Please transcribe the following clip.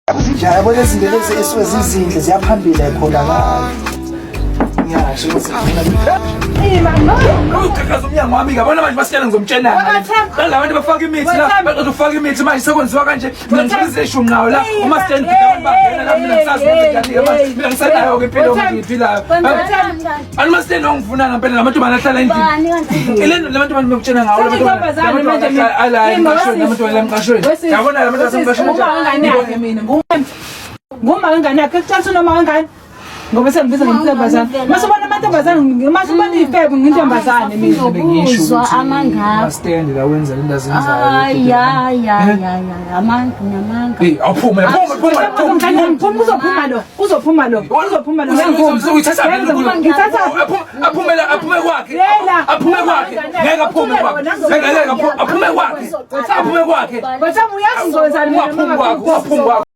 Yabo lezi zinto lezi esuke zizinhle ziyaphambili ayikholakali. Ngiyasho ukuthi Ugqikaza umnyango wami ke yabona manje basitshela ngizomtshela. Laba bantu bafaka imithi la, baqeda ukufaka imithi manje sekwenziwa kanje. Mina ngithola izishunqayo la, uma stand abantu bangena la mina ngisazi ngenze njani ke manje. Mina ngisenayo ke impilo engiyiphilayo. Ani uma stand ongifuna ngempela lamantombazane ahlala endlini. Ile lamantombazane ngikutshela ngawo lamantombazane ala emqashweni lamantombazane emqashweni. Yabona lamantombazane emqashweni. Uma ngane yakhe mina nguma ngane yakhe kucathi noma ngane ngoba sengibiza ngentombazane mase ubona amantombazane mase ubona ifebe ngintombazane mina. Bengisho Uzwa ukuthi amangaka. ma-stand la wenza into azenzayo. Ay, ay, ay, ay, ay, amanga, namanga. Hey, awuphume, phuma, phuma, phuma. Phuma uzophuma lo, uzophuma lo, uzophuma lo. Uyithatha Ngithatha aphumela aphume kwakhe Yela. aphume kwakhe ngeke aphume kwakhe ngeke ngeke aphume kwakhe aphume kwakhe Bathi uyazi ngizowenzani mina. ungaphumi kwakhe ungaphumi kwakhe.